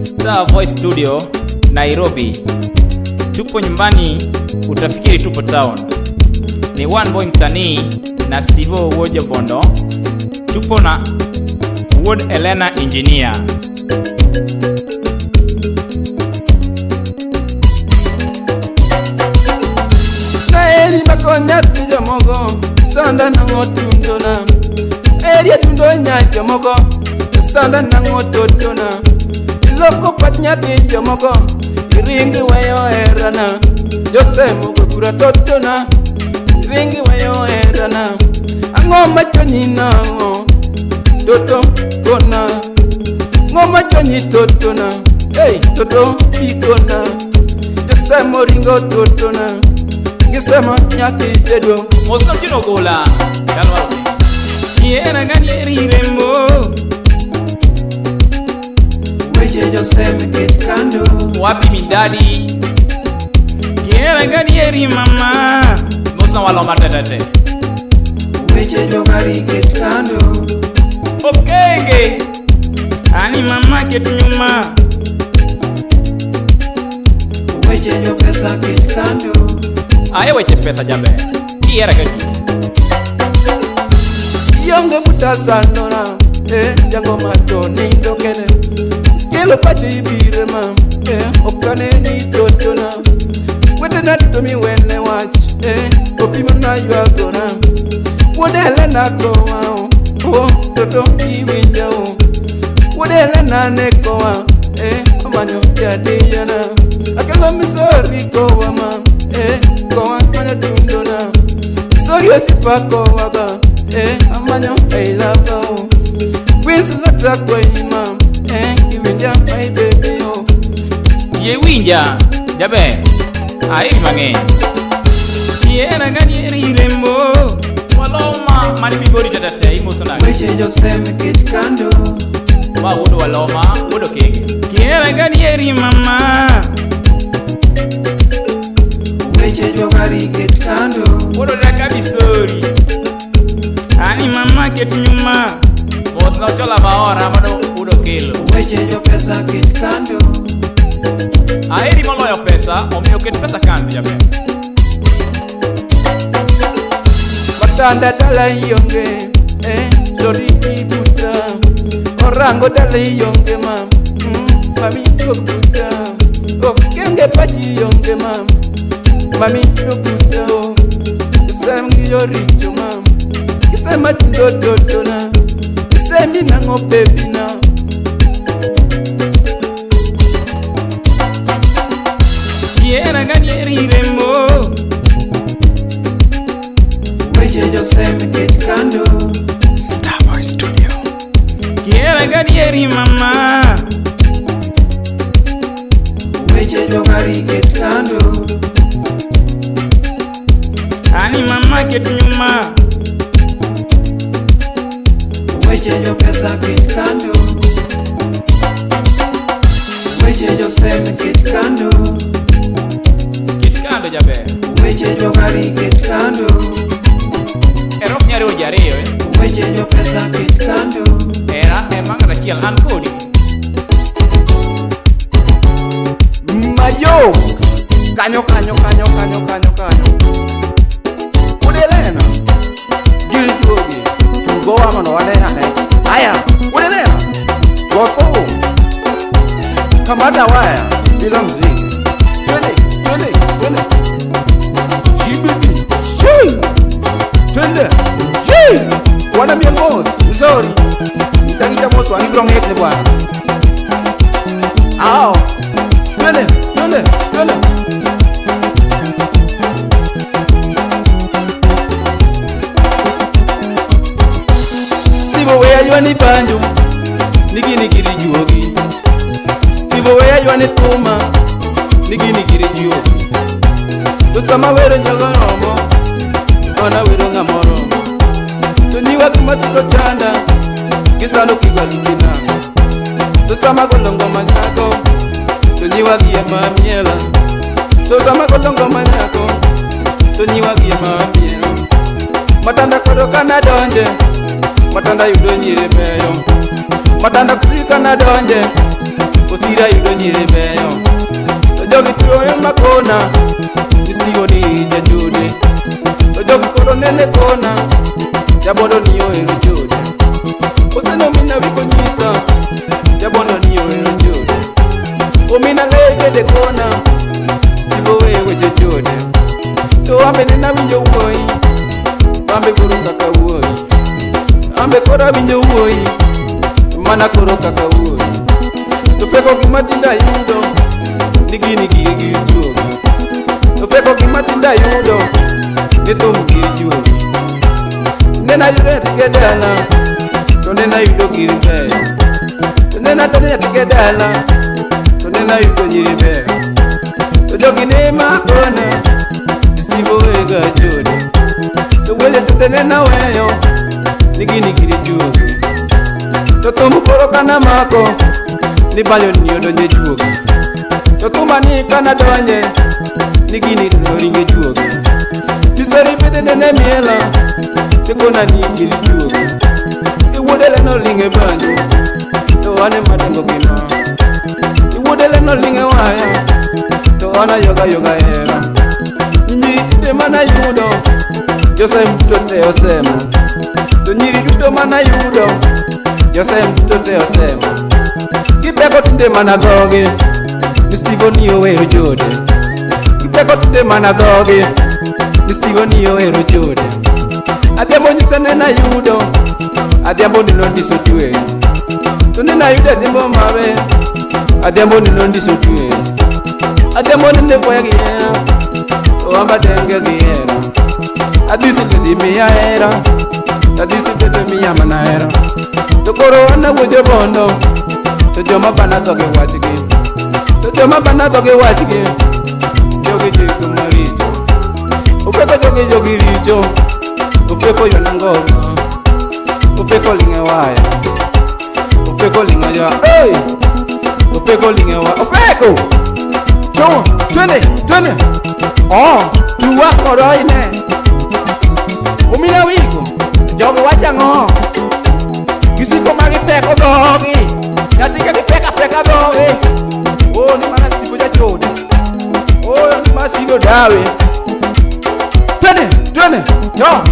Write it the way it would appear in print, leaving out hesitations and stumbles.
Star Voice Studio, Nairobi. Tupo nyumbani, utafikiri tupo town. Ni One Boy msanii na Steve Wojo Bondo. Tupo na Wood Elena Engineer. Naeri makonya jomoko sanda nang'o tundona Eri atundo nya jomoko sanda nang'o totona Iloko pach nyathi jomoko iringi weyo herana Josemo go kura totona iringi weyo herana Ang'o machonyi nang'o toto kona Ng'o machonyi totona hey toto bikona Josemo ringo totona Gisema nyathi jaduong' Mosna Otieno Ogola. Dalwaro. Yiera gadieri rembo. Weche josem ket kando. Wapi midadi? Kiera gadieri mama. Mosna waloma tetete. Weche jogari ket kando. Okenge. Ani mama ket nyuma. Weche jopesa ket kando. Aye weche pesa jaber. Kiera gadieri. Ionge buta sandona eh jangoma to nindo kene Kelo pacho ibire ma eh ok aneni totona Wetena duto miwene wach eh opimo na ywagona Wuod Helena kowa o oh toto iwinja o Wuod Helena ne kowa eh omanyo jadiyana Akelo misori kowa ma eh kowa manyo tundona Sori osiepa kowa ga eh amanyo I love o Queens lota koima eh iwinja my baby o Yie winja jaber. Aheri mang'eny. Kiera gadieri rembo. Waloma mani Migori tetete imoso nade? Weche josem ket kando. Ma wuod Waloma, wuod Okenge. Kiera gadieri mama. Weche jogari ket kando. Wuod Odaka Misori. Ani mama ket nyuma. Mosna Ochola Maora mano wuod Okelo. Weche jopesa ket kando. Aheri moloyo pesa, omiyo ket pesa kando jaber. Matanda dala ionge eh lori ibuta Orango dala ionge ma mami dokuta Okenge pachi ionge ma mami dokuta Isem gi joricho ma Isema tundo totona Isemi nang'o baby na Kiera gadieri rembo. Weche josem ket kando. Star Voice Studio. Kiera gadieri mama. Weche jogari ket kando. Ani mama ket nyuma. Weche jopesa ket kando. Weche josem ket kando. Ket kando jaber. Weche jogari ket kando. Erok nyariwo ji ariyo eh. Weche jopesa ket kando. Era ema ng'at achiel an kodi. Mayo kanyo kanyo kanyo kanyo kanyo kanyo Wuod Helena gir juogi tugowa mondo wane ane aya Wuod Helena go thum kamata waya bila mziki twende twende twende jibibi shi twende shi wana miel mos msori nitangita mos wang' ibiro ng'ikni bwana ao twende twende twende Steve oweya ywani banjo nigini giri juogi Steve oweya ywani thuma nigini giri juogi To sama wero nyogo romo mana wero ng'ama oromo To nyiwa gima siko chanda gisando kigwali kinamo To sama golo ngoma nyako to nyiwa gi ema miela To sama golo ngoma nyako to mamiel. Matanda koro kana donje, matanda yudo nyiri beyo. Matanda kusiri kana donje, osira yudo nyiri beyo. To jogi tuoyo makona, istigo ni jachode. To jogi koro nene kona, jabondo ni ohero chode. Oseno mina wiko nyisa, jabondo ni ohero chode. Omina le bende kona, Stivo we weche chode. To ambe nena winjo wuoyi, ambe koro kaka wuoyi. Ambe koro awinjo wuoyi, mana koro kaka wuoyi. To feko gima tinde ayudo, ni gini gige gi juogi. To feko gima tinde ayudo, ni thum gi juogi. Nena ayudo nyatike dala, to nena ayudo gir beyo. To nena donjo nyatike dala, to nena ayudo nyiri beyo. To jogi ne makona, Stivo wega chode. To weche te nena weyo, ni gini giri juogi. To thum koro kana mako, ni banyo ni odonje juogi. To thuma ni kana donje, ni gini ringe juogi. Miseri bende nene miela, tikona ni giri juogi. Iwuodele no linge banjo, to ane madengo gima. Iwuodele no linge waya, to ana yoga yoga hera. Nyiri tinde mana yudo, Josem duto te osemo. To nyiri duto mana yudo, Josem duto te osemo. Gipeko tinde mana dhogi, ni Stivo ni ohero chode. Gipeko tinde mana dhogi, ni Stivo ni ohero chode. Adhiambo nyitha nena yudo, adhiambo nilo ndiso twe. To nena yudo adhiambo mabe, adhiambo nilo ndiso twe. Adhiambo nende kwaya gi hera, owamba tenge gi hera. Adisi to dhi miya hera, adisi to dhi miya mana hera. To koro an awuojo bondo, to joma bana to gi wachgi. To joma bana to gi wachgi, jogi chiko maricho. Ofeko jogi jogi richo, ofeko yona ngoma, ofeko ling'e waya, ofeko ling'e ya, hey! Ofeko ling'e waya, ofeko! Cho, twende, twende. Oh, tuwa koro ine. Omina wigo, jogi wacho ang'o? Gisiko ma gipeko dhogi, nyathi ka gipeko apeka dhogi. Oh, ni mana Stivo jachode. Oh, ni mana Stivo dawe. Twende, twende, yo.